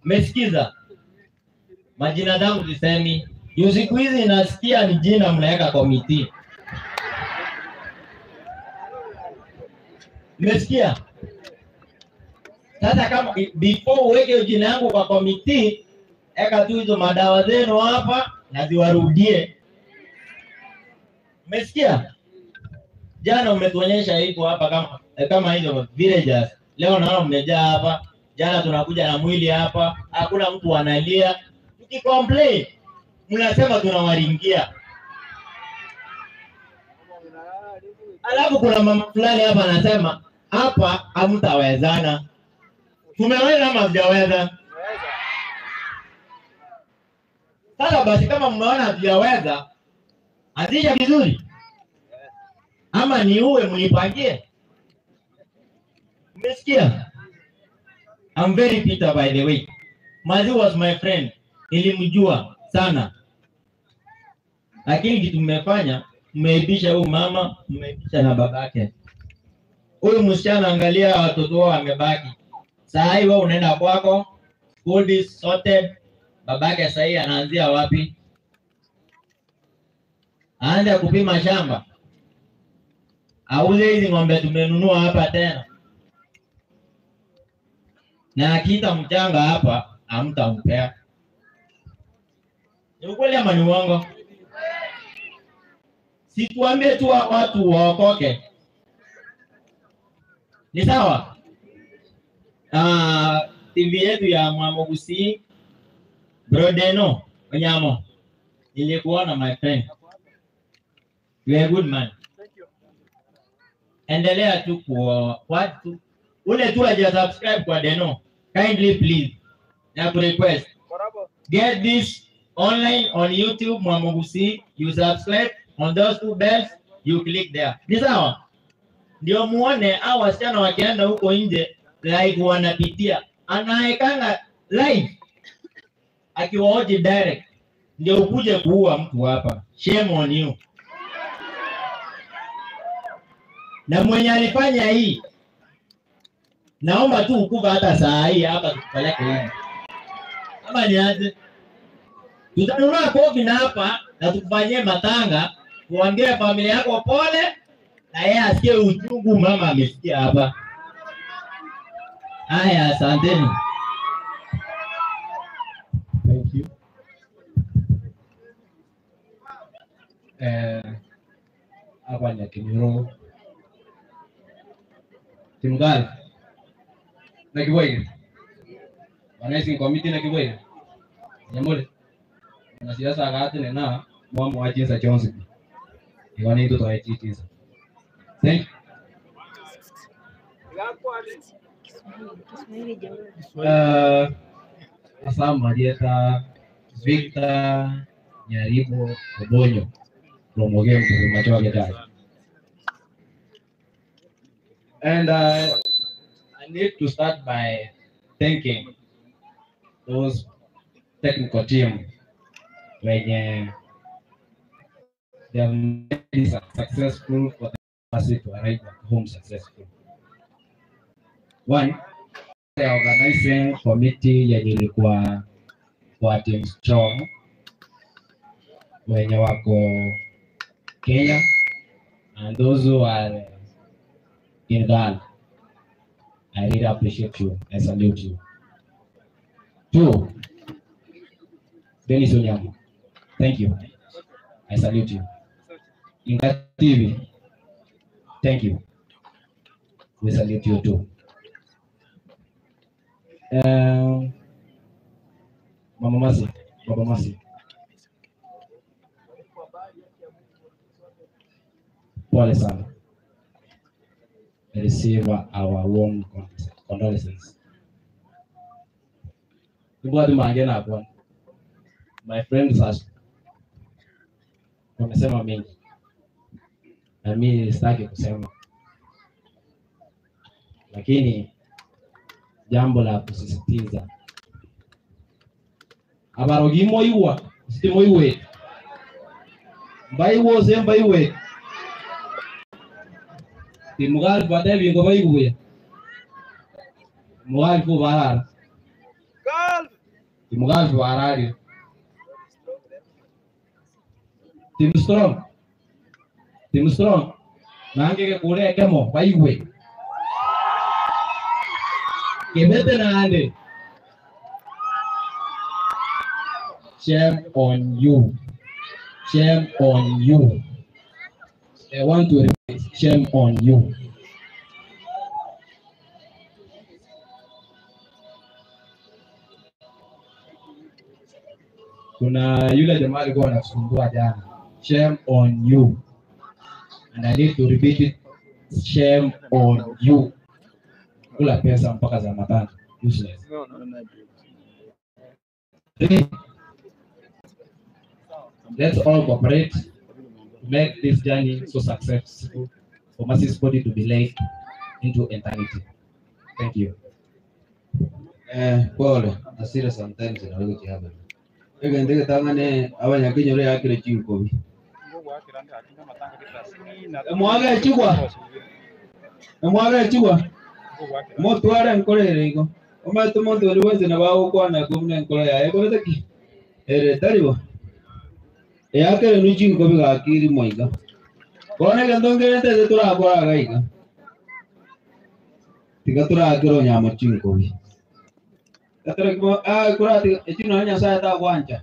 Mmesikiza? Majina zangu sisemi. Siku hizi nasikia ni jina mnaweka committee. Mmesikia? Sasa kama before uweke jina yangu kwa committee, eka tu hizo madawa zenu hapa na ziwarudie. Mmesikia? Jana umetuonyesha hivyo hapa kama hizo villagers. Leo naona mmejaa hapa. Jana tunakuja na mwili hapa, hakuna mtu analia. Tukicomplain mnasema tunawaringia. Alafu kuna mama fulani hapa anasema hapa hamtawezana. Tumeweza ama hamjaweza? Sasa basi kama mmeona hamjaweza, anzisha vizuri. Ama niuwe mnipangie. Mmesikia? I'm very bitter by the way. Mazi was my friend. Nilimjua sana. Lakini kitu mmefanya, mmeibisha huyu mama, mmeibisha na babake. Huyu msichana angalia watoto wao wamebaki. Saa hii wewe unaenda kwako, school is sorted. Babake saa hii anaanzia wapi? Aanze kupima shamba. Auze hizi ng'ombe tumenunua hapa tena. Na akiita mchanga hapa, hamtampea. Ni ukweli ama ni uongo? Situambie tu watu waokoke. Ni sawa? TV yetu ya Mwamogusi, Brodeno, Onyamo. Nilikuona my friend. You are a good man. Endelea tu kwa watu. Ule tu haja subscribe kwa Deno. Kindly please. Na request. Get this online on YouTube Mwamogusi. You subscribe on those two bells, you click there. Ni sawa? Ndio muone hao wasichana wakienda huko nje live wanapitia. Anaekanga live akiwaoji direct. Ndio ukuje kuua mtu hapa. Shame on you. Na mwenye alifanya hii, naomba tu ukuva hata saa hii hapa tukupeleke hivi. Ama nianze. Tutanunua kofi na hapa na tukufanyie matanga, tuambie familia yako pole na yeye asikie uchungu mama amesikia hapa. Haya, asanteni. Thank you. Hapa ni Kinyoro. Timgal. Na Kiboy. Organizing committee na Kiboy. Nyamole. Na siasa agate nena mwa mwa Johnson. Iwani itu toa jinsa. Thank you. Asam Marieta Victor Nyaribo Obonyo from Ogem Machoa Gedai. And I need to start by thanking those technical team when they have made it successful for the person to arrive at home successful. One, the organizing committee yenye ilikuwa kwa team strong wenye wako Kenya and those who are in Ghana. I really appreciate you. I salute you. Two, Dennis Onyamo, thank you. I salute you. Inga TV, thank you. We salute you too. Mama Masi, Baba Masi. Pole sana. Receive our warm condolences. My friends are wamesema mingi na mimi sitaki kusema, lakini jambo la kusisitiza abarogimo iwa sitimo iwe mbaiwo semba iwe timugal bade bingo baiwe mugal fu barara. Timu Gulf warari. Timu Strong. Timu Strong. Nange kule kemo baiwe. Kemete nande. Shame on you. Shame on you. I want to repeat, shame on you. Kuna yule jamaa alikuwa anasumbua jana. Shame on you. And I need to repeat it. Shame on you. Kula pesa mpaka za matano. Useless. 3. Let's all cooperate to make this journey so successful for Mercy's body to be laid into eternity. Thank you. Pole, hasira sometimes inaweza kuhappen. Ege ndege tangane abanyakinyore yakire chinkobi. Mwaga chigwa. Mwaga chigwa. Motware nkorere igo. Omato muntu ori wese na bawo kwana kumne nkora yae kobeteki. Ere taribo. Eyakere nu chinkobi gakiri moiga. Kone gendongerete turakora gaiga. Tiga turakero nyama chinkobi. Katereko ah kurati echino Nyasaye tagwancha.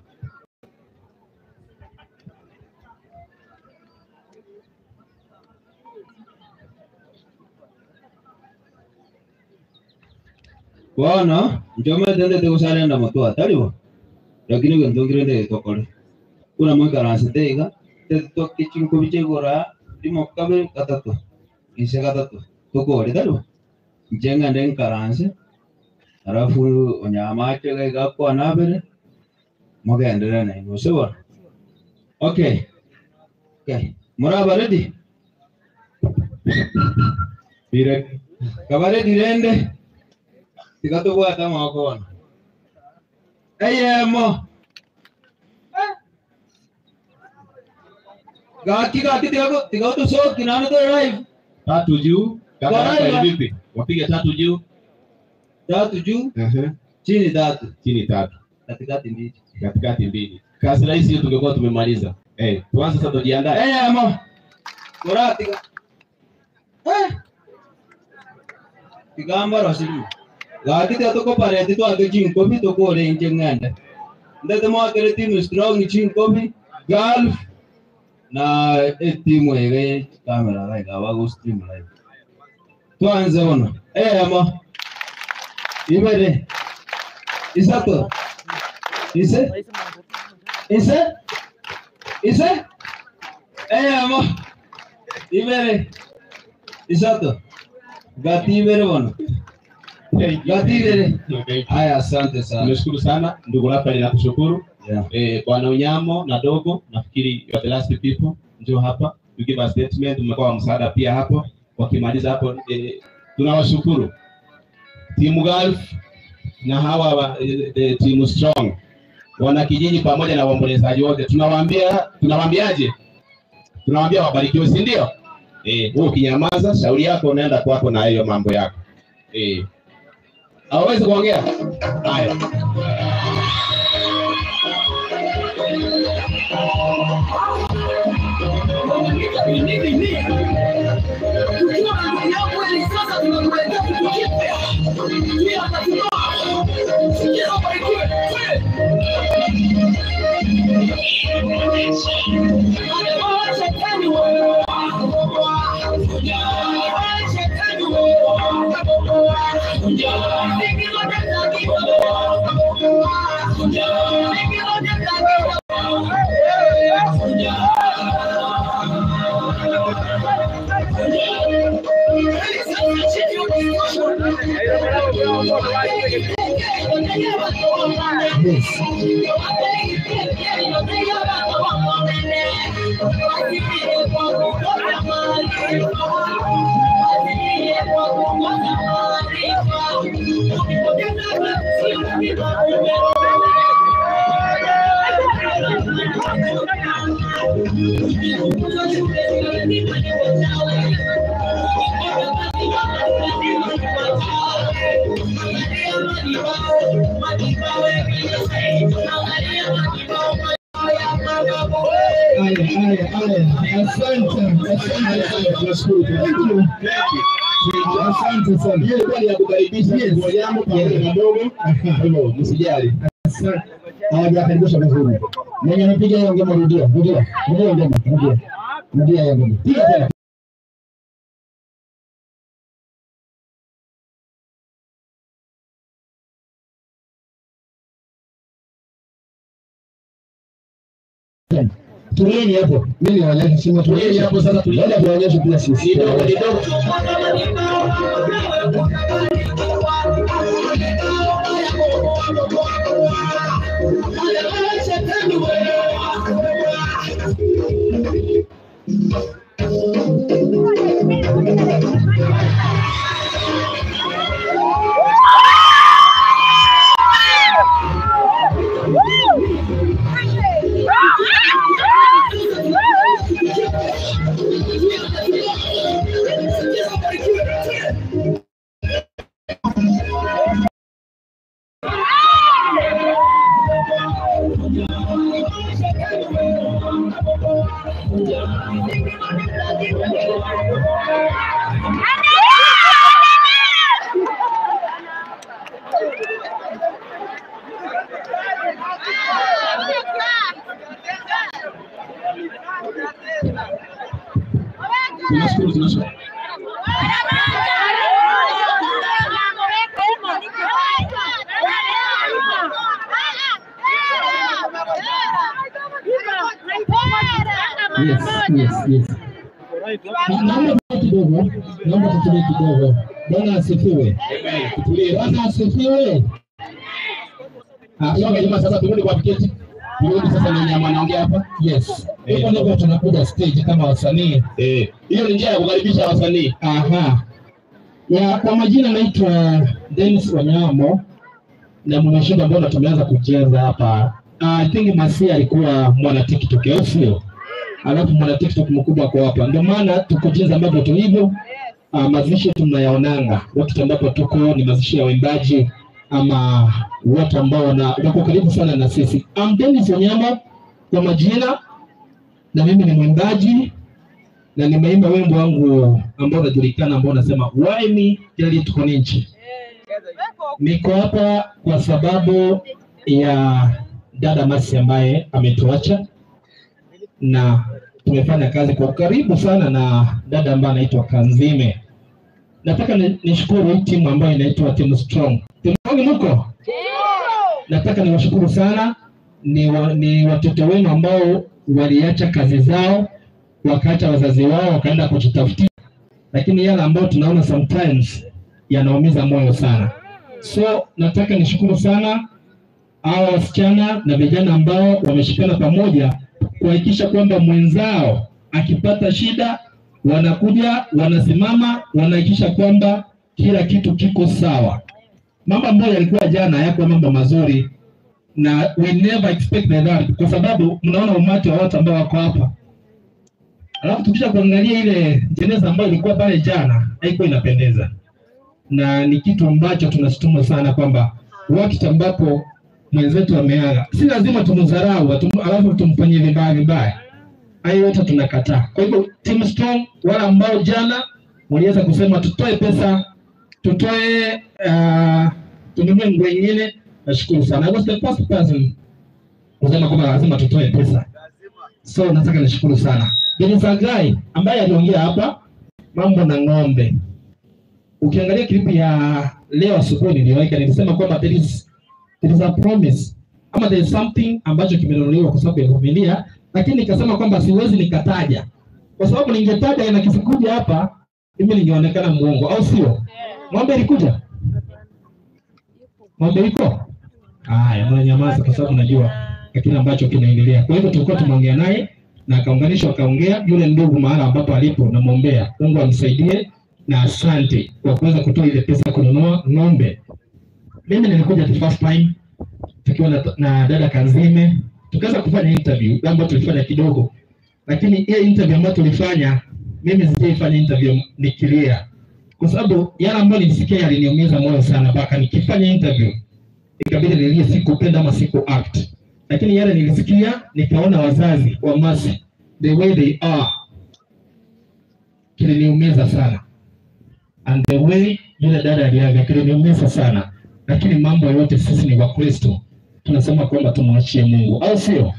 Bwana njome tende tegusalenda moto ataribo. Lakini gendongerete tokore. Kuna mwikaranse teiga tetokki chinkobi chegora rimo kabere gatatu. Ise gatatu tokore taribo. Njenga ndenkaranse. Alafu onyamache gakwa nabere mugendere na imusibora. Okay. Okay. Muraba ready? Bire. Kabare dirende. Tikatobwata makona. Eyemo. Gaki gaki tiago tigato so kinano to live. Tatu juu. Kaka vipi? Wapige tatu juu. Tatu juu, chini tatu, chini tatu, katikati mbili, katikati mbili. Kazi rahisi hiyo tungekuwa tumemaliza. Tuanze sasa, tujiandae. Ama koratika. Tigamba rosimu. Gati tatu ko pareti to age chinkobi to ko re inche nganda. Ndete mo akere timu Strong chinkobi, Gulf na timu ege kamera like awago stream live. Tuanze ona. Ama Ibere. Isato. Ise? Ise? Ise? Amo. Ibere. Isato. Gati ibere bono. Gati ibere. Haya, asante sana. Nimeshukuru sana ndugu Rafael, nakushukuru. Yeah. Bwana Unyamo na Dogo, nafikiri you are the last people njoo hapa to give a statement. Umekuwa msaada pia hapo. Wakimaliza hapo tunawashukuru Timu Gulf na hawa Timu Strong, wana kijiji pamoja na waombolezaji wote. Tunawaambia, tunawaambiaje? Tunawaambia wabarikiwe, si ndio? Wewe ukinyamaza shauri yako unaenda kwako na hiyo mambo yako. Hawezi kuongea. Haya. Asante, asante, Tunashukuru. Thank you. Asante sana. Hiyo ilikuwa ni ya kukaribisha kwa jambo pamoja na dogo. Hivyo msijali. Asante. Hawajakaribisha vizuri. Mwenye amepiga hiyo ngoma rudia, rudia. Rudia ngoma, rudia. Rudia hiyo ngoma. Piga tena. Tulieni hapo. Mimi niwaonyeshe simu, tulieni hapo sasa, tulieni tuwaonyeshe pia sisi. Kidogo. Tunashukuru, tunashukuru. Yes, yes, yes. Naomba kidogo, naomba tutulie kidogo. Bwana asifiwe. Tutulie. Bwana asifiwe. Songa jamaa, sasa turudi kwa tiketi. Turudi sasa na nyama anaongea hapa. Yes. Hivyo ndivyo tunakuja stage kama wasanii. Hiyo ni njia ya kukaribisha wasanii. Aha. Ya, kwa majina naitwa Dennis Wanyamo na mnashinda mbona tumeanza kucheza hapa. I think Masia alikuwa mwana TikTok au sio? Alafu mwana TikTok mkubwa kwa hapa. Ndio maana tuko jinsi ambavyo tulivyo. Mazishi tunayaonanga wakati ambapo tuko ni mazishi ya waimbaji ama watu ambao wako karibu sana na sisi. I'm Dennis Wanyama kwa majina, na mimi ni mwimbaji na nimeimba wimbo wangu ambao unajulikana ambao unasema why me Juliet Koninchi. Niko hapa kwa sababu ya dada Mercy ambaye ametuacha, na tumefanya kazi kwa karibu sana na dada ambaye anaitwa Kanzime. Nataka nishukuru hii timu ambayo inaitwa Team Strong. Team Strong mko? Nataka niwashukuru sana, ni watoto wenu ambao waliacha kazi zao, wakaacha wazazi wao wakaenda kujitafutia, lakini yale ambayo tunaona sometimes yanaumiza moyo sana. So nataka nishukuru sana hawa wasichana na vijana ambao wameshikana pamoja kuhakikisha kwamba mwenzao akipata shida wanakuja, wanasimama, wanahakikisha kwamba kila kitu kiko sawa. Mambo ambayo yalikuwa jana hayakuwa mambo mazuri, na we never expected that, kwa sababu mnaona umati wa watu ambao wako hapa. Alafu tukisha kuangalia ile jeneza ambayo ilikuwa pale jana, haikuwa inapendeza. Na ni kitu ambacho tunashutumu sana kwamba wakati ambapo mwenzetu ameaga, si lazima tumdharau alafu tumfanyie vibaya vibaya. Hayo yote tunakataa. Kwa hivyo Team Strong, wale ambao jana waliweza kusema tutoe pesa, tutoe tununue nguo nyingine, nashukuru sana. I was the first person kusema kwamba lazima tutoe pesa. So nataka nishukuru sana. There is a guy ambaye aliongea hapa mambo na ng'ombe. Ukiangalia clip ya leo asubuhi niliweka, nilisema kwamba there is a promise ama there is something ambacho kimenunuliwa kwa sababu ya familia, lakini nikasema kwamba siwezi nikataja kwa sababu ningetaja na kisikuja hapa mimi ningeonekana muongo, au sio? Ng'ombe ilikuja? Ng'ombe iko? Haya, mnanyamaza kwa sababu najua kile ambacho kinaendelea. Kwa hivyo tulikuwa tumeongea naye na akaunganishwa, akaongea yule ndugu mahala ambapo alipo, namwombea Mungu amsaidie na asante kwa kuweza kutoa ile pesa kununua ng'ombe. Mimi nilikuja the first time tukiwa na dada Kanzime, tukaweza kufanya interview ambayo tulifanya kidogo, lakini ile interview ambayo tulifanya, mimi sijaifanya interview nikilia, kwa sababu yale ambayo nilisikia yaliniumiza moyo sana mpaka nikifanya interview Ikabidi nilie, sikupenda ama siku act. Lakini yale nilisikia, nikaona wazazi wa Mercy the way they are, kiliniumiza sana. And the way yule dada aliaga kiliniumiza sana. Lakini mambo yote sisi ni Wakristo, tunasema kwamba tumwachie Mungu, au sio?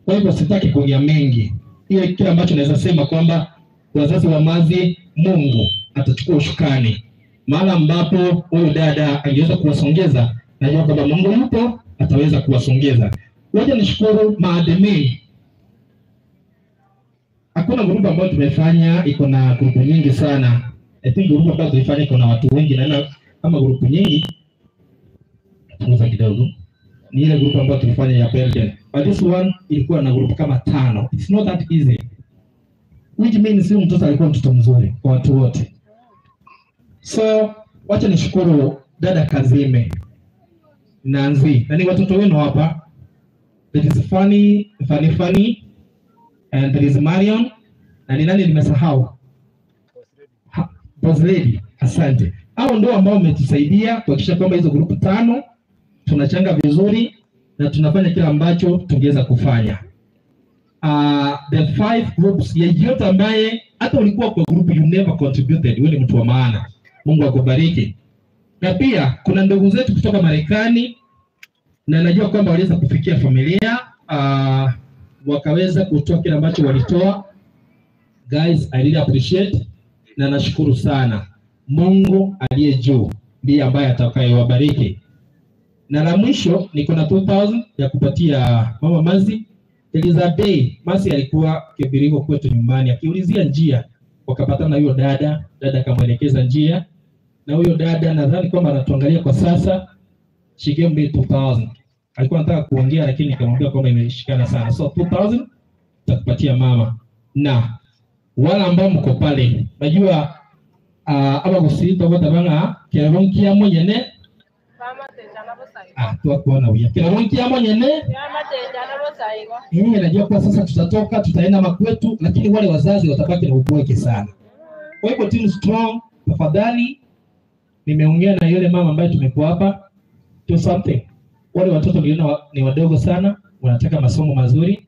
Kwa hivyo sitaki kuongea mengi. Ile kile ambacho naweza sema kwamba wazazi wa Mercy, Mungu atachukua ushukani. Mahala ambapo huyu dada angeweza kuwasongeza, najua kwamba Mungu yupo, ataweza kuwasongeza. Wacha nishukuru maadmin. Hakuna grupu ambayo tumefanya iko na grupu nyingi sana. I think grupu ambayo tulifanya iko na watu wengi, na kama grupu nyingi punguza kidogo. Ni ile grupu ambayo tulifanya ya Belgium. But this one ilikuwa na grupu kama 5. It's not that easy. Which means huyu mtoto alikuwa mtoto mzuri kwa watu wote. So wacha nishukuru dada Kazime Nanzi, na ni watoto wenu hapa. There is Fanny, Fanny Fanny, and there is Marion, na ni nani nimesahau? Boss Lady, asante. Hao ndio ambao wametusaidia kuhakikisha kwamba hizo grupu 5 tunachanga vizuri na tunafanya kila ambacho tungeweza kufanya. The 5 groups, yeyote ambaye hata ulikuwa kwa group you never contributed, wewe ni mtu wa maana. Mungu akubariki. Na pia kuna ndugu zetu kutoka Marekani, na najua kwamba waliweza kufikia familia, wakaweza kutoa kile ambacho walitoa. Guys, I really appreciate na nashukuru sana. Mungu aliye juu ndiye ambaye atakayewabariki. Na la mwisho niko na 2000 ya kupatia mama Mercy. Elizabeth Mercy alikuwa kibiriko kwetu nyumbani akiulizia njia, wakapatana na huyo dada, dada akamwelekeza njia, na huyo dada nadhani kwamba anatuangalia kwa sasa. She gave me 2000. Alikuwa anataka kuongea lakini nikamwambia kwamba imeshikana sana. So 2000 tutakupatia mama. Na wala ambao mko pale, najua aba gusita batabanga kiaronkia mwenyene tuwakuona huya kiaronkia mwenyene. Mimi najua kwa sasa tutatoka, tutaenda makwetu, lakini wale wazazi watabaki na upweke sana. Kwa hivyo team strong, tafadhali, nimeongea na yule mama ambaye tumekuwa hapa, do something. Wale watoto niliona ni wadogo sana, wanataka masomo mazuri,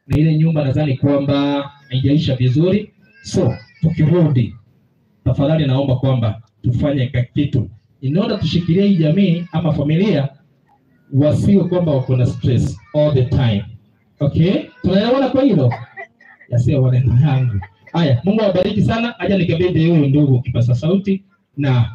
na ile nyumba nadhani kwamba haijaisha vizuri. So tukirudi, tafadhali naomba kwamba tufanye kitu in order tushikilie hii jamii ama familia, wasiwe kwamba wako na stress all the time. Okay? Tunaelewana kwa hilo? Yasiyo maneno yangu. Haya, Mungu awabariki sana. Acha nikabidhi huyu ndugu kipasa sauti, na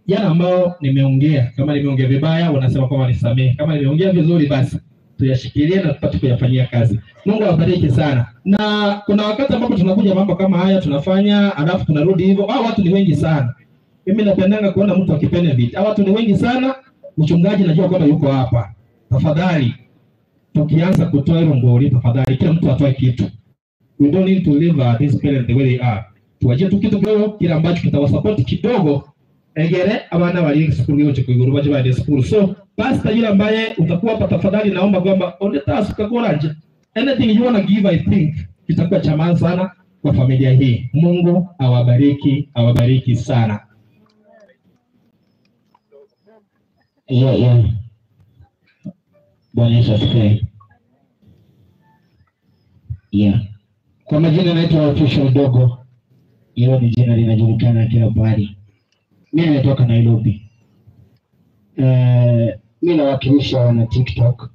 jana ambao nimeongea, kama nimeongea vibaya wanasema kwamba nisamehe. Kama nimeongea vizuri basi tuyashikilie na tupate kuyafanyia kazi. Mungu awabariki sana. Na kuna wakati ambapo tunakuja mambo kama haya tunafanya, alafu tunarudi hivyo. Hao watu ni wengi sana. Mimi napendanga kuona mtu akibenefit. Hao watu ni wengi sana. Mchungaji najua kwamba yuko hapa. Tafadhali tukianza kutoa hilo ngoli, tafadhali kila mtu atoe kitu. We don't need to leave these parents the way they are. Tuwajie tu kitu kidogo kile ambacho kitawasupport kidogo. Egere abana bali school yote kuiguru baje baende school. So pastor yule ambaye utakuwa hapa, tafadhali naomba kwamba ondeta sukakora nje. Anything you wanna give, I think kitakuwa cha maana sana kwa familia hii. Mungu awabariki, awabariki sana. Yeah. Bwana Yesu asifiwe. Yeah. Kwa majina naitwa Official Dogo. Hilo ni jina linajulikana kila pahali. Mimi natoka Nairobi. Mimi nawakilisha wana TikTok.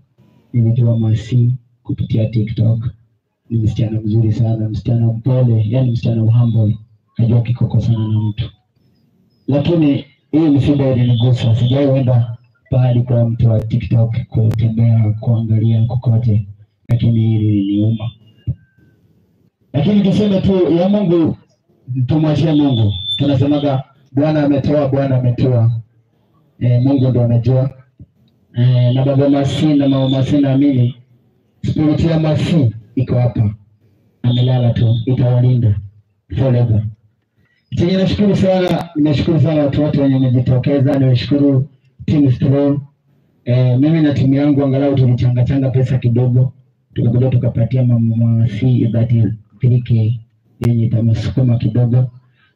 Nimejua Mercy kupitia TikTok. Ni msichana mzuri sana, msichana mpole, yani msichana humble, hajua kikokosana na mtu. Lakini hii msiba ilinigusa. Sijawahi pahali kwa mtu wa TikTok kutembea, kuangalia kokote, lakini hili liliniuma. Lakini tuseme tu ya Mungu, tumwachie Mungu. Tunasemaga Bwana ametoa, Bwana ametoa. Mungu ndo anajua. Na baba Mercy na mama Mercy, naamini spirit ya Mercy iko hapa. Amelala tu, itawalinda forever. Chenye nashukuru sana, nimeshukuru sana watu wote wenye wamejitokeza, nimeshukuru Team Strong. Mimi na timu yangu angalau tulichanga changa pesa kidogo, tukakuja tukapatia mama Mercy that is 3K yenye itamsukuma kidogo.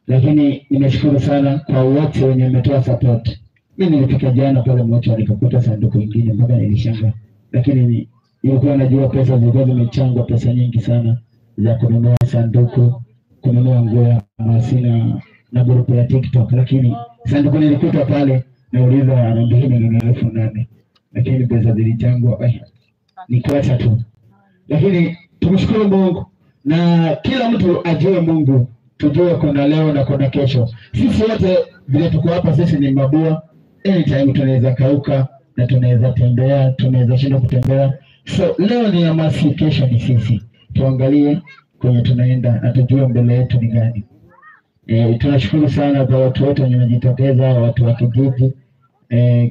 Lakini nimeshukuru sana kwa wote wenye wametoa support. Mimi nilifika jana pale mocho nikakuta sanduku ingine mpaka nilishangaa, lakini nilikuwa najua pesa zilikuwa zimechangwa, pesa nyingi sana za kununua sanduku, kununua nguo ya Masi na grupu ya TikTok, lakini sanduku nilikuta pale, nauliza anaambia ni 8,000, lakini pesa zilichangwa ni tu. Lakini tumshukuru Mungu na kila mtu ajue Mungu, tujue kuna leo na kuna kesho. Sisi wote vile tuko hapa, sisi ni mabua, anytime tunaweza kauka na tunaweza tembea, tunaweza shindwa kutembea. So leo ni Masi, kesho ni sisi. Tuangalie kwenye tunaenda na tujue mbele yetu ni gani. Tunashukuru sana kwa watu wote wenye wanajitokeza, watu wa kijiji,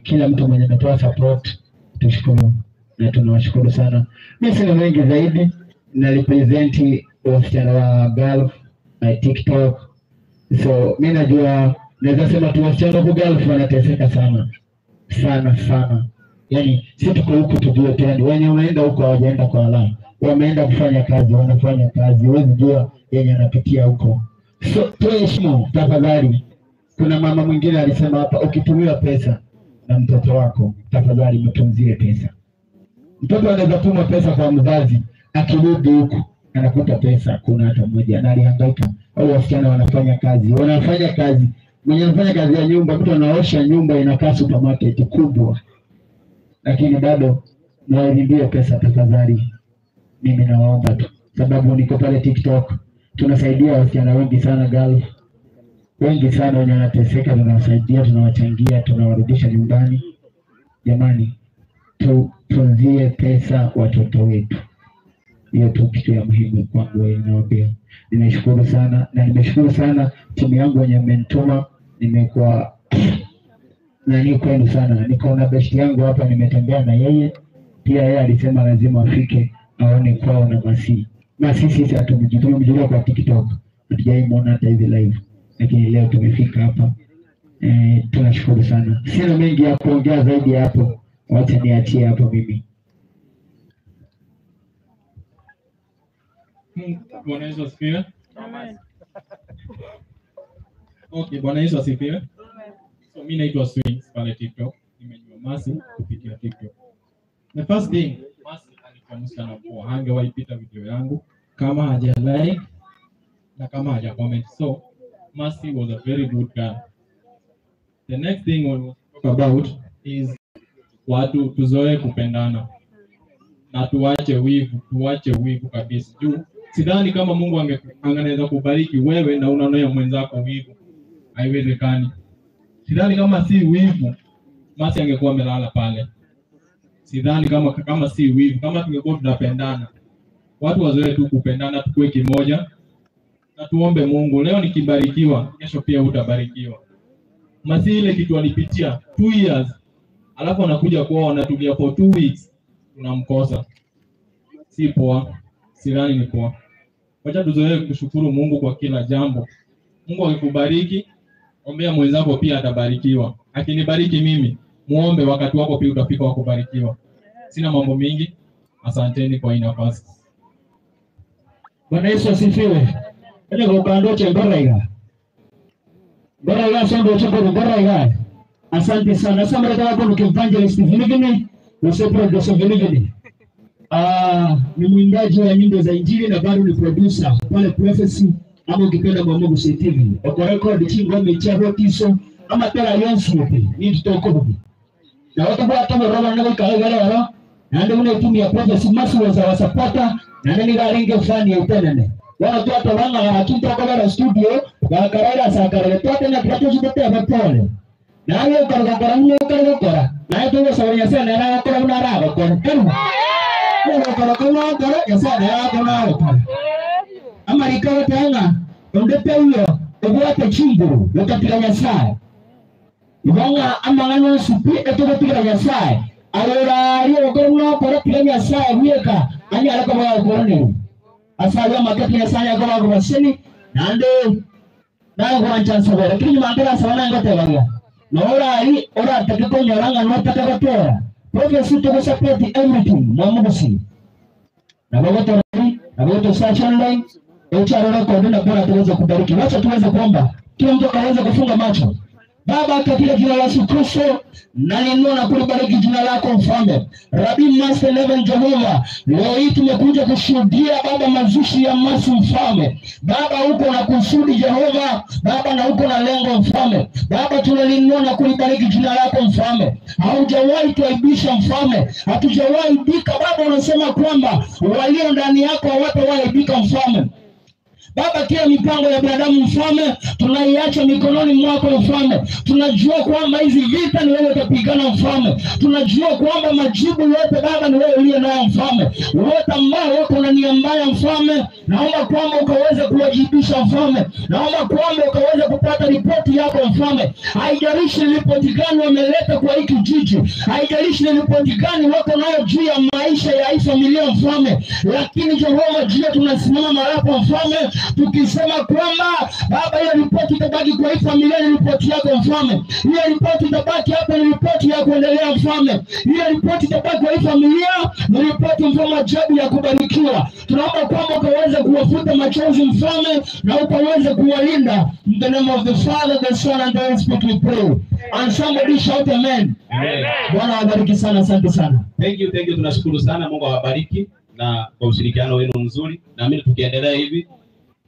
kila mtu mwenye anatoa support, tushukuru na tunawashukuru sana. Mimi sina mengi zaidi, na represent wasichana wa Gulf na TikTok. So mimi najua naweza sema tu wasichana wa Gulf wanateseka sana sana sana. Yaani si tuko huku tujue tena, wenye wanaenda huko hawajaenda kwa ala, wameenda kufanya kazi, wanafanya kazi, huwezi jua yenye anapitia huko. So tuheshimu tafadhali. Kuna mama mwingine alisema hapa, ukitumiwa pesa na mtoto wako tafadhali mtunzie pesa. Mtoto anaweza tuma pesa kwa mzazi, akirudi huku anakuta pesa hakuna hata moja, na alihangaika. Au wasichana wanafanya kazi, wanafanya kazi, mwenye anafanya kazi ya nyumba, mtu anaosha nyumba inakaa supermarket kubwa, lakini bado nawaambia pesa tafadhali. Mimi nawaomba tu, sababu niko pale TikTok, tunasaidia wasichana wengi sana Gulf, wengi sana wenye wanateseka, tunawasaidia, tunawachangia, tunawarudisha nyumbani. Jamani, tutunzie pesa watoto wetu. Hiyo tu kitu ya muhimu kwangu, nawaambia. Nimeshukuru sana na nimeshukuru sana timu yangu wenye mmenituma, nimekuwa nani kwenu sana. Niko na best yangu hapa, nimetembea na yeye pia, yeye alisema lazima afike aone kwao na Masi. Masi sisi hatumjui kwa TikTok, hatujaimuona hata hivi live, lakini leo tumefika hapa. Tunashukuru sana. Sina mengi ya kuongea zaidi hapo, wacha niachie hapo mimi. Bwana Yesu asifiwe. Amen. Okay, Bwana Yesu asifiwe. So mimi naitwa Swings pale TikTok. Nimejua Masi kupitia TikTok. The first thing, Masi alikuwa msichana poa, hangewahi pita video yangu kama haja like na kama haja comment. So Masi was a very good girl. The next thing we will talk about is watu tuzoe kupendana na tuache wivu, tuache wivu kabisa. Juu sidhani kama Mungu anaweza kubariki wewe na unaona mwenzako wivu, haiwezekani. Sidhani kama si wivu Masi angekuwa amelala pale. Sidhani kama si wivu, kama tungekuwa tunapendana. Watu wazoe tu kupendana, tukue kimoja na tuombe Mungu. Leo nikibarikiwa, kesho pia utabarikiwa. Masi ile kitu alipitia 2 years, alafu anakuja kwao anatulia for 2 weeks, tunamkosa. Si poa, sidhani ni poa. Wacha tuzoee kushukuru Mungu kwa kila jambo. Mungu akikubariki, ombea mwenzako pia atabarikiwa. Akinibariki mimi, muombe wakati wako pia utafika wa kubarikiwa. Sina mambo mingi. Asanteni kwa hii nafasi. Bwana Yesu asifiwe. Ene kwa che ngoraiga. Ngoraiga sondo choko ngoraiga. Asante sana. Sasa mreta wako ni evangelist Vinivini, usepro Joseph Vinivini. Ni mwimbaji wa nyimbo za Injili na bado ni producer pale Prophecy ama ukipenda kwa Mungu TV. Uko record chingome cha rotiso ama tera yonsu ni tutoko. Na watu kwa kama roba na kwa kaega na ndio unatumia Prophecy Masi wa supporter na nani garinge fani ya utenene. Wala tu hata wanga hakinta kwa la studio bakarera sakarere tote na plato zote hapa. Na hiyo karga nyo karga kora. Na hiyo sawa sana na kora una raba kora. Kora kora kora ya sana ya kora kora. Amerika tena ondepe huyo obwate chinguru lokatira Nyasaye. Ibanga amangano supi etokatira Nyasaye. Arora ariyo kora kora tira Nyasaye weka ani alakoma kora ni. Asali makati Nyasaye akoma kwa sini nande nayo kwa chance bora kini mandara sana ngote banga. Na ora hii ora takiko nyoranga no takako Prophecy to support everything mwamugusi. Na bagoto na bagoto search online HR record na bora tuweze kubariki. Wacha tuweze kuomba. Kila mtu akaweza kufunga macho. Baba, katika jina la Yesu Kristo, nalinua na kulibariki jina lako mfalme. Rabi Master 11 Jehova, leo hii tumekuja kushuhudia Baba mazishi ya Mercy mfalme. Baba, uko na kusudi Jehova, Baba, na uko na lengo mfalme. Baba, tunalinua na kulibariki jina lako mfalme. Haujawahi tuaibisha mfalme, hatujawahi bika Baba. Unasema kwamba walio ndani yako hawatawaibika mfalme. Baba, kila mipango ya binadamu mfalme tunaiacha mikononi mwako mfalme. Tunajua kwamba hizi vita ni wewe utapigana mfalme. Tunajua kwamba majibu yote Baba ni wewe uliye nayo mfalme. Wote ambao wako na nia mbaya mfalme, naomba kwamba ukaweze kuwajibisha mfalme. Naomba kwamba ukaweze kupata ripoti yako mfalme. Haijalishi ni ripoti gani wameleta kwa hiki jiji, haijalishi ni ripoti gani wako nayo juu ya maisha ya hii familia mfalme, lakini Jehova jia tunasimama mahali mfalme tukisema kwamba Baba, hiyo ripoti itabaki kwa hii familia, ni ripoti yako mfalme. Hiyo ripoti itabaki hapo, ni ripoti ya kuendelea mfalme. Hiyo ripoti itabaki kwa hii familia, ni ripoti mfalme ajabu ya kubarikiwa. Tunaomba kwamba ukaweze kuwafuta machozi mfalme, na ukaweze kuwalinda. In the name of the Father, the Son and the Holy Spirit we pray. And somebody shout amen. Amen. Bwana awabariki sana, asante sana. Thank you, thank you, tunashukuru sana. Mungu awabariki na kwa ushirikiano wenu mzuri. Naamini tukiendelea hivi,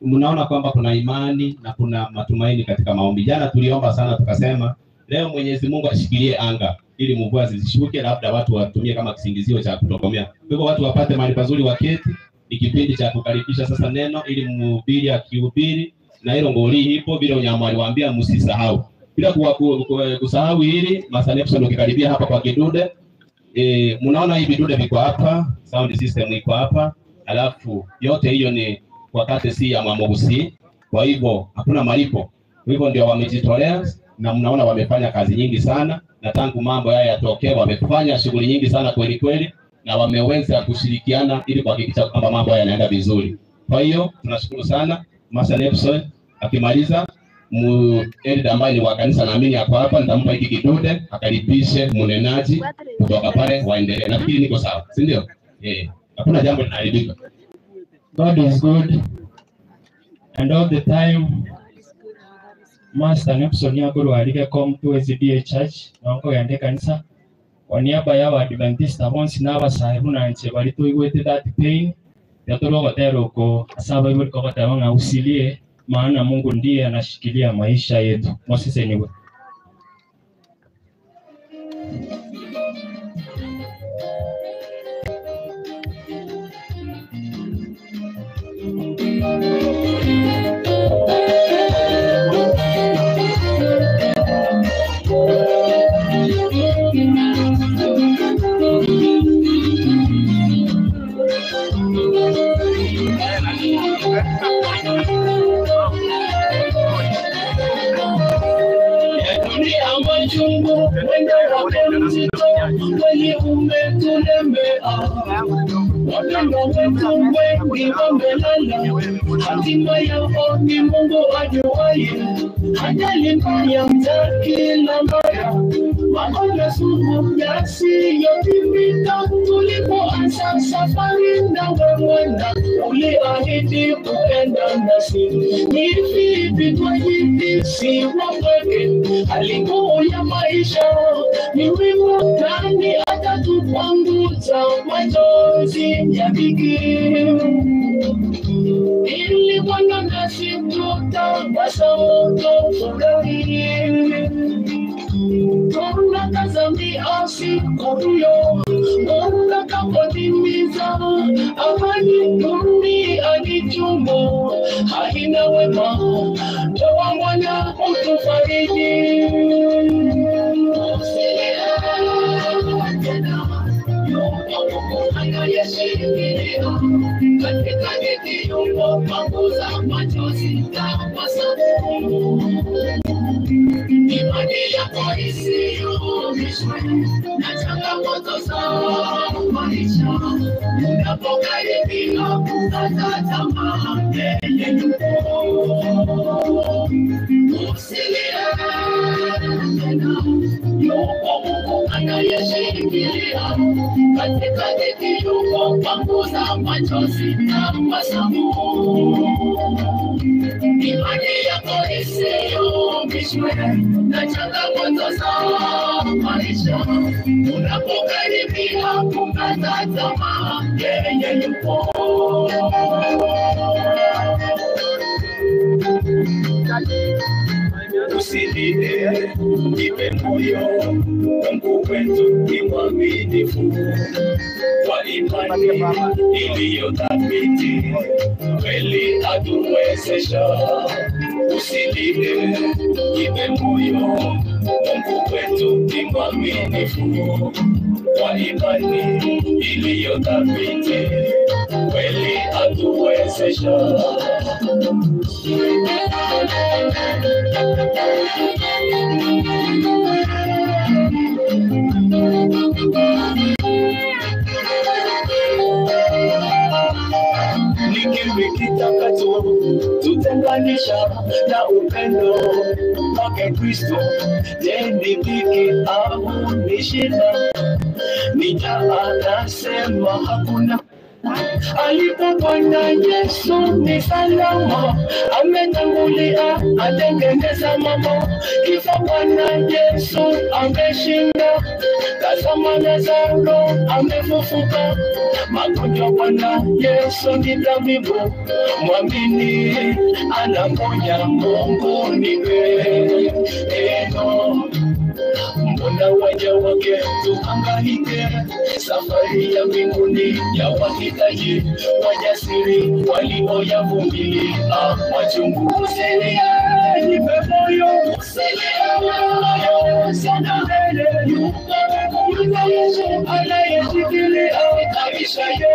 mnaona kwamba kuna imani na kuna matumaini katika maombi. Jana tuliomba sana tukasema leo Mwenyezi Mungu ashikilie anga ili mvua zisishuke, labda watu watumie kama kisingizio cha kutokomea. Kwa hivyo watu wapate mahali pazuri waketi. Ni kipindi cha kukaribisha sasa neno ili mhubiri akihubiri na hilo ngoli ipo bila unyama aliwaambia msisahau. Bila kusahau hili, Master Nepson ukikaribia hapa kwa kidude. Mnaona hii vidude viko hapa, sound system iko hapa, alafu yote hiyo ni kwa courtesy ya Mwamogusi. Kwa hivyo hakuna malipo. Kwa hivyo ndio wamejitolea na mnaona wamefanya kazi nyingi sana, na tangu mambo haya yatokee wamefanya shughuli nyingi sana kweli kweli, na wameweza kushirikiana ili kuhakikisha kwamba mambo haya yanaenda vizuri. Kwa hiyo tunashukuru sana. Master Nepson akimaliza, Elder ambaye ni wa kanisa naamini ako hapa, nitampa hiki kidude akaribishe mnenaji kutoka pale waendelee. Nafikiri niko sawa, si ndio? Hakuna jambo linaharibika. God is good and all the time. Master Nepson yakorwarire come to SDA Church nongo yande kanisa kwa niaba ya Waadventista bonsi n'abasahe bunanche bari tuigwete that pain yatorogoteroko asaba iburi kogoteba ng'a usilie, maana Mungu ndiye anashikilia maisha yetu. Moses anyway. Hatima yao ni Mungu ajuaye, ajali mbaya za kila mara, magonjwa sugu yasiyotibika. Tulipoanza safari na wewe, uliahidi kuenda nasi. Ni vipi twajihisi wapweke? Hali ngumu ya maisha ni wimbo gani atatupanguza machozi ya dhiki? Ili Bwana nasi tutabasamu tufurahi. Tunatazamia siku hiyo utakapotimiza ahadi. Dunia ni chungu, haina wema. Toa Bwana utufariji. Usilie tena, yupo Mungu anayeshikilia katika dhiki, yupo panguza machozi tabasamu. Imani yako isiyumbishwe na changamoto za maisha. Unapokaribia kukata tamaa, yeye yupo. Usilie tena, yupo Mungu anayeshikilia katika dhiki yuko panguza machozi na masamu. Imani yako isiyumbishwe na changamoto za maisha. Unapokaribia kukata tamaa, yeye yupo. Usilie, jipe moyo, Mungu wetu ni mwaminifu. Kwa imani iliyo thabiti, kweli atuwezesha. Usilie, jipe moyo, Mungu wetu ni mwaminifu. Kwa imani iliyo thabiti, kweli atuwezesha. Ni kipi kitakacho tutenganisha na upendo wake Kristo? Je, ni dhiki au ni shida? Ni njaa? Nasema hakuna. Alipo Bwana Yesu ni salama, ametangulia atengeneza mambo. Kifo Bwana Yesu ameshinda, tazama Lazaro amefufuka. Magonjwa Bwana Yesu ni tabibu, mwamini anaponya. Mungu ni pendo, mbona waja wake tuhangaike? Safari ya mbinguni ya wahitaji wajasiri walioyavumilia machungu. Usilie, jipe moyo, usilie moyo, songa mbele. Yupo Yesu anayeshikilia maisha yetu.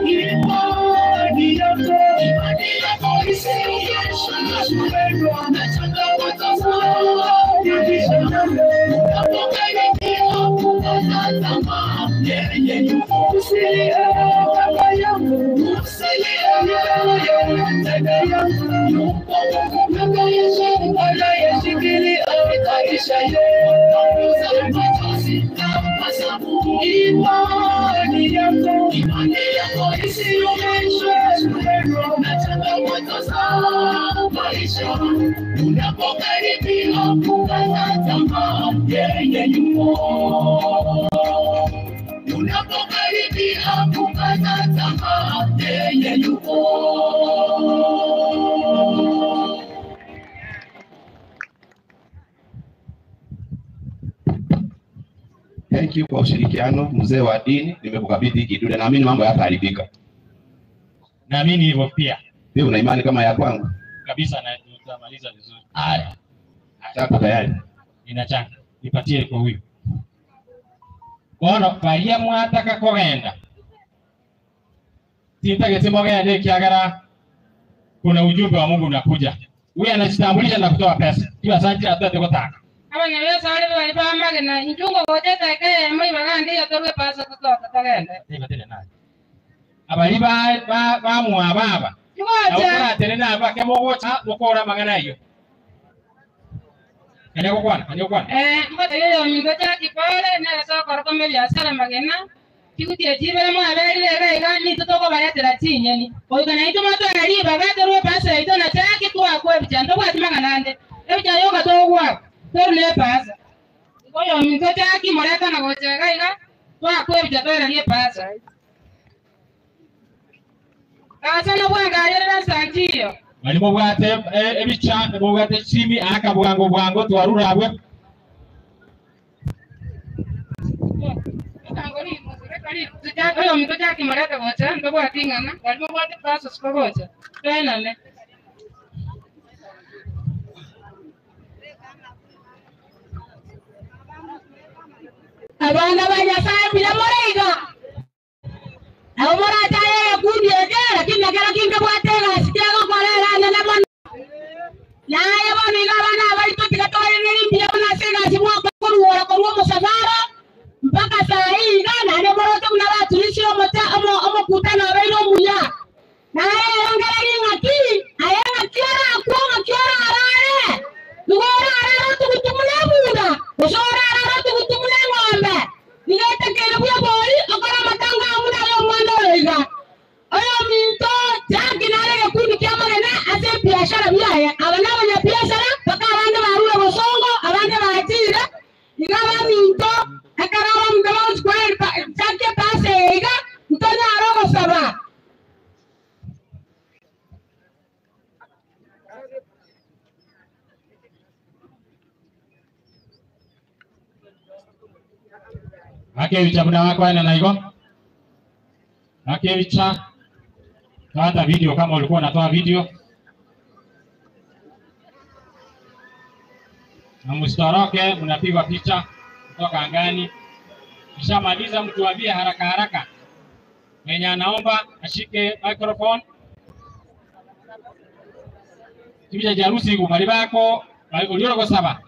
Imani yako, imani yako isiyumbishwe na changamoto za maisha. Unapokaribia kukata tamaa, yeye yupo. Usilie baba yangu, usilie dada yangu, yupo Mungu baba Yesu anayeshikilia maisha yetu. Imani yako, imani yako isiyumbishwe na changamoto za maisha. Unapokaribia kukata tamaa, yeye yupo. Unapokaribia kukata tamaa, yeye yupo. Thank you kwa ushirikiano mzee wa dini, nimekukabidhi kidude, naamini mambo yataharibika. Naamini hivyo pia. Wewe una imani kama ya kwangu? Kabisa, na tutamaliza vizuri. Haya. Chako tayari? Nina changa. Nipatie kwa huyu. Bono baria mwataka kogenda. Sintagete mogende kiagara kuna ujumbe wa Mungu unakuja. Huyu anajitambulisha na kutoa pesa. Hiyo asante atoe kutaka. Abanyabesa bali bali bamagena injungo goteta ke moi bagandi yatorwe pasa kutoka tagende. Tega naye. Abali ba ba mwa baba. Yugocha. Tene na ba ke mogocha mokora mangana iyo. Kanya kokwana, kanya kokwana. Ngote yo mingocha kipole na sokoro kome biashara magena. Kikutie jibere mwa berire ga iga ni totoko baretera chinyeni. Oigana ito matwari bagatorwe pasa ito na chaki twakwe bichando bwati maganande. Ebicha yoka togwa. Torne pasa. Oyo mingocha kimoreka na gochega iga twakwe bicha torere pasa. Asa na bwanga yerera santiyo. Mwalimu bwate ebicha bwate chimi aka bwango bwango twarurabwe. Oyo mingocha kimoreka gocha ndo bwati ngana. Mwalimu bwate pasa sikogocha. Tena. Abana ba Nyasaye bila moreiga. Abo morataye kundi eke lakini nakera kinga bwatega sikia gokorera nene mono. Naye bono iga abana abaito tigatwarire mbia buna sega simwa koruora korwa musafara mpaka saa hii iga nane moroto buna baturisire omote omokutano abeire omuya. Naye ongereri ng'aki aye ng'aki orakwo ng'aki orarare. Nigo orarare otugutumuna ebunda. baito ekaraba mdomo square chake pase iga mtonya arogo saba. Ake wicha muna wako ena naigo. Ake wicha hata video kama ulikuwa unatoa video. Na msitoroke, mnapigwa picha kutoka angani. Kishamaliza mtuambie haraka haraka. Mwenye anaomba ashike microphone. Tibija jarusi kumalibako uliora saba.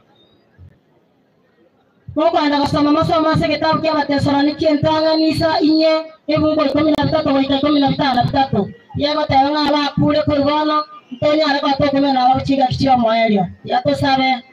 Mungu anakasoma masomo ase kitabu kia Wathesalonike ntang'anisa inye ebungo 13 goika 15 yego tebanga abakure korwana ntonyare gwatokomena abachiga kichio moerio yatosabe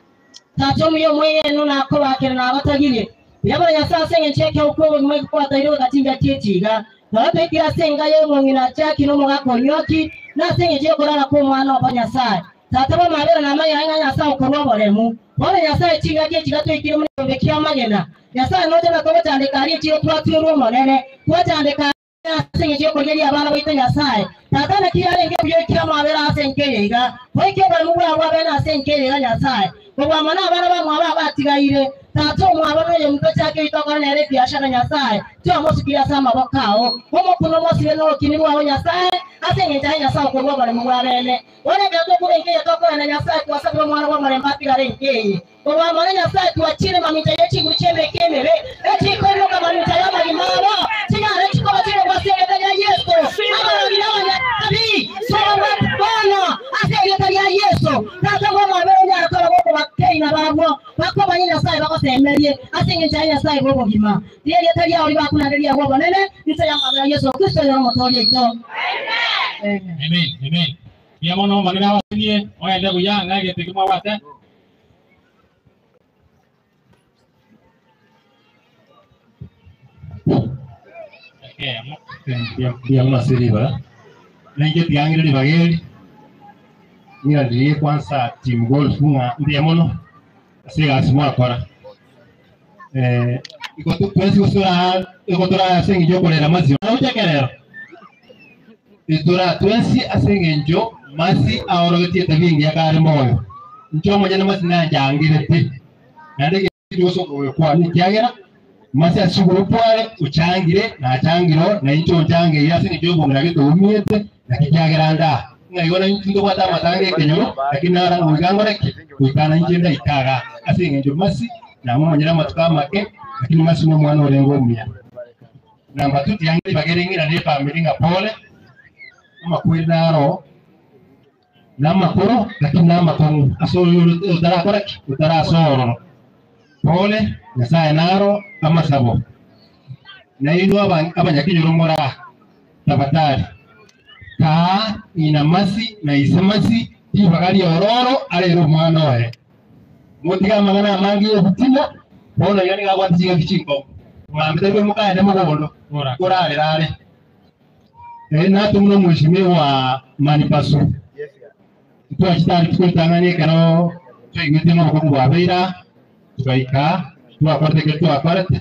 tacho muyo mweyenu nakobakire nabatagirie yabona Nyasaye ase eng'encho eke okwo mwekkwataire gachinga kiechiga norotoikire ase enga y'omong'ina chaki n'omogaka onyoki nase eng'encho yokorara kwa omwana obo Nyasaye tata bamabere namanya ng'a Nyasaye okorwa oboremu bono Nyasaye chinga kiechiga toikire muri kia magena Nyasaye noje nakobotandika ari chiro twatwirwe omonene twatandika ase eng'encho yokogeria abana baito Nyasaye tata nakirarenge buyo kia mabere ase enkeyeiga boike oboremu bwabwo abene ase enkeyeiga Nyasaye obwamana abana bamwabo abatigaire tata omwabo noyo omuto chake itokora nere biashara Nyasaye twamosukiria ase amaboko ao omokuno mosire norokini rwao Nyasaye ase eng'encho ya Nyasaye okorwa oboremu bwabene onenge tokore enkeye tokora na Nyasaye twasabire omwana bwa omorembe atigare enkeye obwamana Nyasaye twachire mamincha yechiguru chiemeke emebe echikoimoka mamincha y'amagima abo chigare chikoba chirogwasegete ria Yesu abarogi n'abanyabi soba bono ase erieta ria Yesu tata bwamabere onyare kora gokobakeina barabwo bakobanye Nyasaye bagosemerie ase eng'encho ya Nyasaye bw'obogima rierieta riao ribakunareria bw'obonene nse y'amabere Yesu Kristo yoromotoria ito. Amen. Amen. Biamono manena wasinie oende kuyanga getikimwa wate. Ndiamo asiriba nenge tiangire libageri ngirandirie kwanza team golf nga ndiamono asiga asimwa kora iko tu twesi gusura iko tura asengi jokorera mazio na uchekerero itura twesi asengi njo masi aorogetie tabingi yakare moyo njo moja na masi nanjangire pi nandege yoso kwa nikiagera masi asuguru pware uchangire na changiro na incho change yase ni jobo ngira gitumiete na kikiagera nda ngaiona incho kwata matange kenyoro lakini ara uigangore kuikana incho nda ikaga asinge njo masi na mumanyira matuka make lakini masi no mwana orengo mia namba tuti yangi bagerengira ne family nga pole amakwiri naro namakuru lakini namakongu aso utarakora utarasoro pole Nyasaye naro amasabo na ino abanyakinyoro mora tabatari ka inamasi na isemasi ibagari ororo arero mwana oe mutiga magana mangi obutina bona yani gagwatiga kichingo mwambite bwe mukaende mugondo kurarerare natumno mheshimiwa Manipaso twachitari twetanganie kero twigwete maboko bwabeira tukaika twakorete twakorete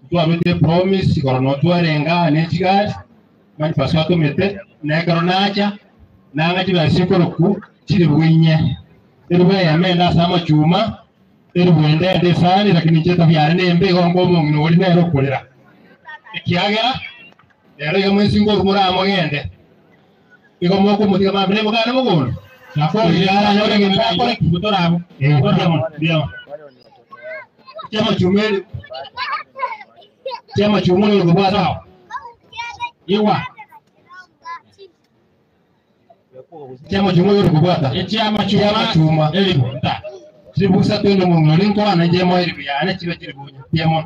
twabete promise korono twarenga nechigari Manipaso atumete nekero nacha nanga chibasikoroku chiri bwinye erube yamenda sama chuma erubwende ndesani lakini cheta byare nembe gongo mungino ori nero kolera ekiagera rero iga mwesingo rumura amogende igo moko mutiga mabere mugane mugondo nakora nyore ngenda kore kutorabo ndio chama chumeli chama chumeli rubwa iwa chama chumeli rubwa chama chuma elibu nta chibusa twende mungino linko ana jemo elibu yana chibe chiribunya piemo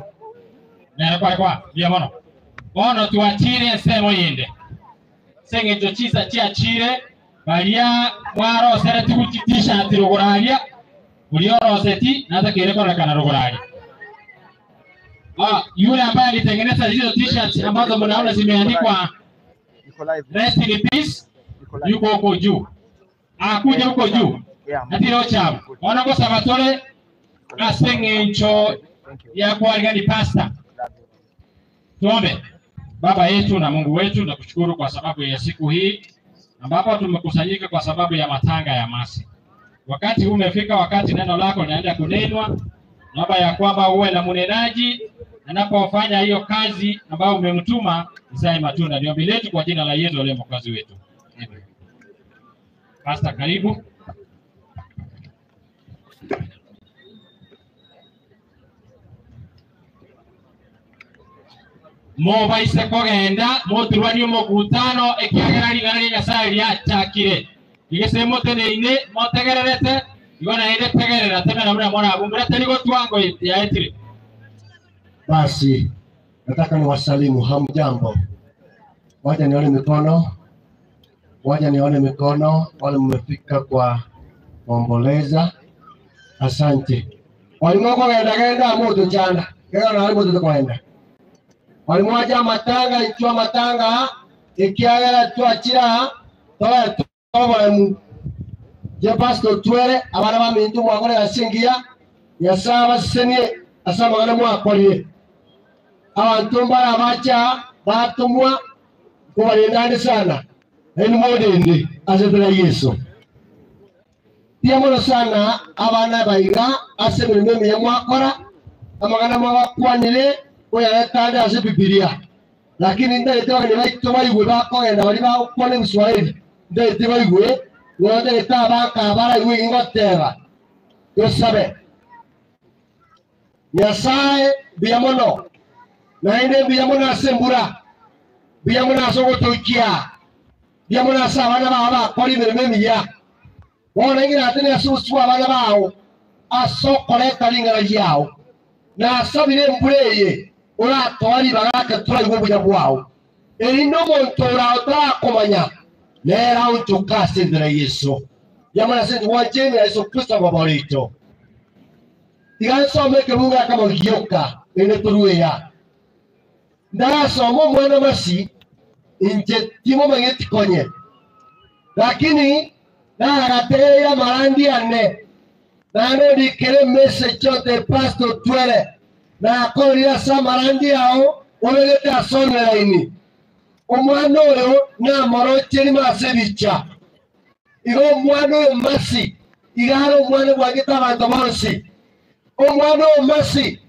nera kwa kwa piemo bono twachire semo yinde sengecho chisa chiachire baria mwarosere tuguchi t-shirt ruguraria ulioroseti na hata korekana ruguraria. Yule ambaye alitengeneza hizo t-shirts ambazo mnaona zimeandikwa rest in peace yuko huko juu, akuja huko juu atiro chabo ona ko sabatore asengencho Ya kuaga ni pastor. Tuombe. Baba yetu na Mungu wetu, nakushukuru kwa sababu ya siku hii ambapo tumekusanyika kwa sababu ya matanga ya Mercy. Wakati huu umefika, wakati neno lako linaenda kunenwa. Naomba ya kwamba uwe na mnenaji, na napofanya hiyo kazi ambayo umemtuma izae matunda. Ni ombi letu kwa jina la Yesu aliye Mwokozi wetu. Amen. Pastor, karibu. Mobaise kogenda moturwanie mokutano ekiagera ring'ana ria Nyasaye riachakire igese moteneine motegererete igo naende tegerera temera buna morabumbura teri gotwango yaetire. Basi nataka niwasalimu, hamjambo? Waja nione mikono, waja nione mikono wale mmefika kwa kuomboleza. Asante. Walimu kogenda genda moto chanda kega na moto kwenda walimu aja matanga ichwa matanga ikiagera twachira toa toboremu je pastor twere abana ba mintu mwakore asingia Nyasaye basenie asamagana mwakorie abantu mbara bacha batumwa kubalindani sana eni modende asetera Yesu tiamono sana abana baiga ase mirimo emiya mwakora amagana mwabakwanire oyatande ase Biblia lakini ndete bageni baito baigwe bakogenda bari bagokwana Ebiswahili ndete baigwe ndete abaka baraigwe ngoteba yosabe Nyasaye mbuya mono naende mbuya mono ase embura mbuya mono ase ogotoikia mbuya mono ase abana bao bakora emirimo emiya bono eng'ina ate ase obusu bwa abana bao ase okoreta ring'ana riao nasabire embura eye oratoa ribaga turaigwa obuya bwao eri nomonto orao tarakomanya nera onchoka ase enthera Yesu yamana ase gwanchemera Yesu Kristo agoborito tiga nsome ekebungo akamogioka ene torueya ndarasoma omwana Mercy inche timomanyeti konye lakini naragategereire amarandi ane nane ndikere message yote pastor twere nakorire ase amarandi ao obegete ase online omwana oyo namorocherime ase ebicha igo omwana oyo Mercy igare omwana bwagete abanto bonsi omwana oyo Mercy